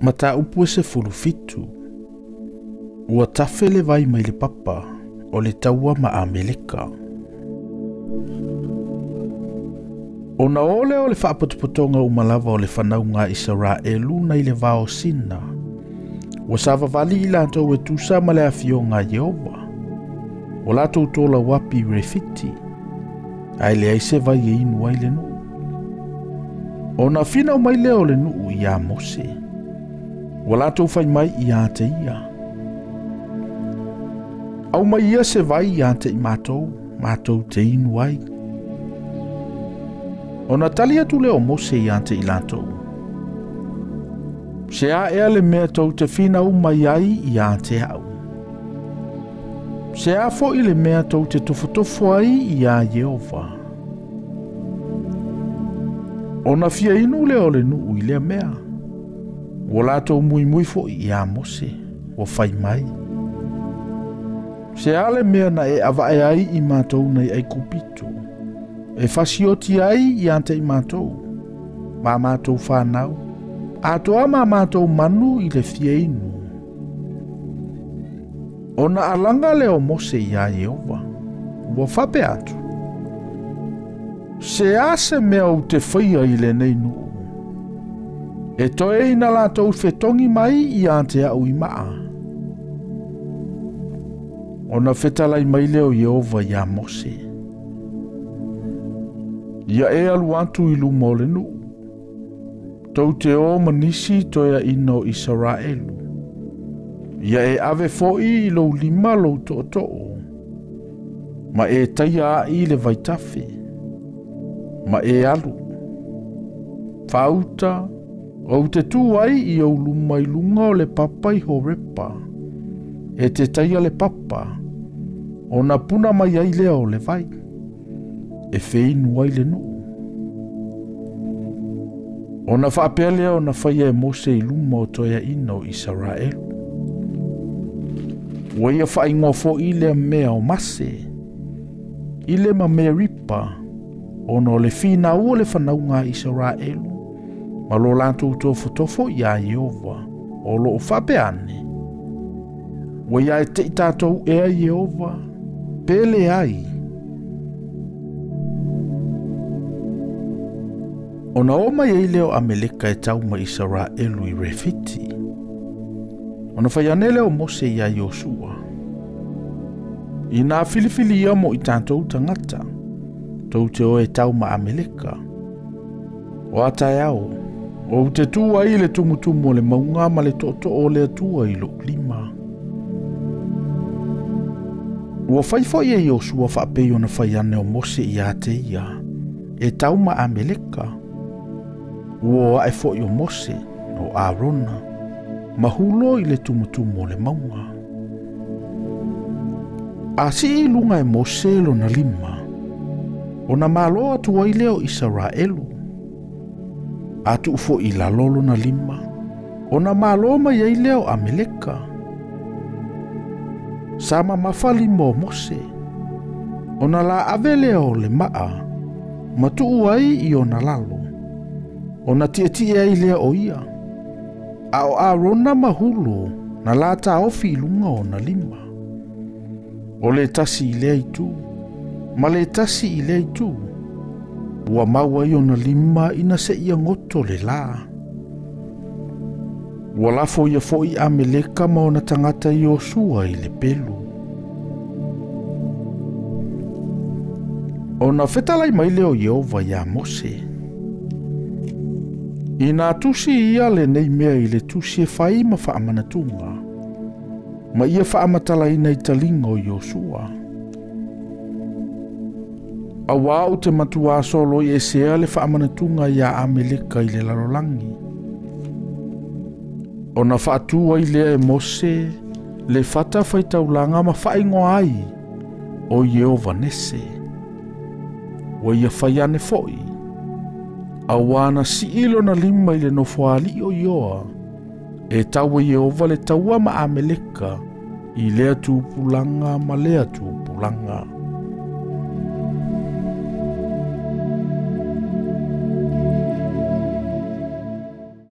Mataupu e 17. Ua tafe le vai mai le papa o le taua ma Ameleka. Ona o lea o le faapotopotoga uma lava o le fanauga a Isaraelu nai le vao o Sina, ua savavali i latou e tusa ma le afioga a Ieova. Ua latou tolau api i Refiti, ae leai se vai e inu ai le nuu. Ona finau mai lea o le nuu iā Mose, ua latou fai mai ia te ia, Aumai ia se vai ia te i matou, matou te inu ai. Ona tali atu lea o Mose ia te i latou, Se a ea le mea tou te finau mai ai ia te au? Se a foi le mea tou te tofotofo ai iā Ieova? Ona fia inu lea o le nuu i lea mea. Ua latou muimui foi iā Mose, ua fai mai, Se a le mea na e avae ai i matou nei Aikupito, e fasioti ai ia te i matou, ma matou whanau, atoa ma matou manu i le fia inu. Ona alaga lea o Mose iā Ieova, ua faapea atu, Se a se mea ou te faia i lenei nuu, e toe ina latou fetogi mai ia te au i maa. Ona fetalai mai lea o Ieova iā Mose, Ia e alu atu i luma o le nuu, tou te o ma nisi toeaina o Isaraelu. Ia e ave foi i lou lima lou tootoo, ma e taia ai le vaitafe, ma e alu. Faauta, ou te tu ai i ou luma i luga o le papa i Horepa, e te taia le papa, ona puna mai ai lea o le vai, e feinu ai le nuu. Ona faapea lea ona faia e Mose i luma o toeaina o Isaraelu. Ua ia faaigoa foi lea mea o Mase, i le ma Meripa, ona o le finau o le fanauga a Isaraelu, ma lo latou tofotofo iā Ieova, o loo faapea ane, Ua ia e te i tatou ea Ieova, pe leai. Ona o mai ai lea o Ameleka e tau ma Isaraelu i Refiti. Ona fai ane lea o Mose iā Iosua, Inā filifili ia mo i tatou tagata, tou te o e tau ma Ameleka. O a taeao, ou te tū ai i le tumutumu o le mauga ma le tootoo o le Atua i lou lima. Ua fai foi e Iosua faapei ona fai ane o Mose ia te ia, e tau ma Ameleka. Ua o ae foi o Mose, o Arona, ma hulo i le tumutumu o le mauga. A sii i luga e Mose lona lima, ona malo atu ai lea o Isaraelu. A tuu foi i lalo lona lima, ona malo mai ai lea o Ameleka. Sa mamafa lima o Mose, ona la ave lea o le maa, ma tuu ai i ona lalo, ona tietie ai lea o ia. A o Arona ma Hulo na la taofi i luga o ona lima. O le tasi i lea itu, ma le tasi i lea itu, ua mau ai ona lima ina seia goto le la. Ua lafo ia foi Ameleka ma ona tagata i Iosua i le pelu. Ona fetalai mai lea o Ieova iā Mose, Inā tusi ia lenei mea i le tusi e fai ma faamanatuga, ma ia faamatalaina i taliga o Iosua. Auā ou te matuā soloi esea le faamanatuga iā Ameleka i le lalolagi. Ona faatū ai lea e Mose le fata faitaulaga ma faaigoa ai o Ieova Nese. Ua ia fai ane foi, auā na sii lona lima i le nofoalii o Ioa, e tau e Ieova le taua ma Ameleka i lea tupulaga ma lea tupulaga.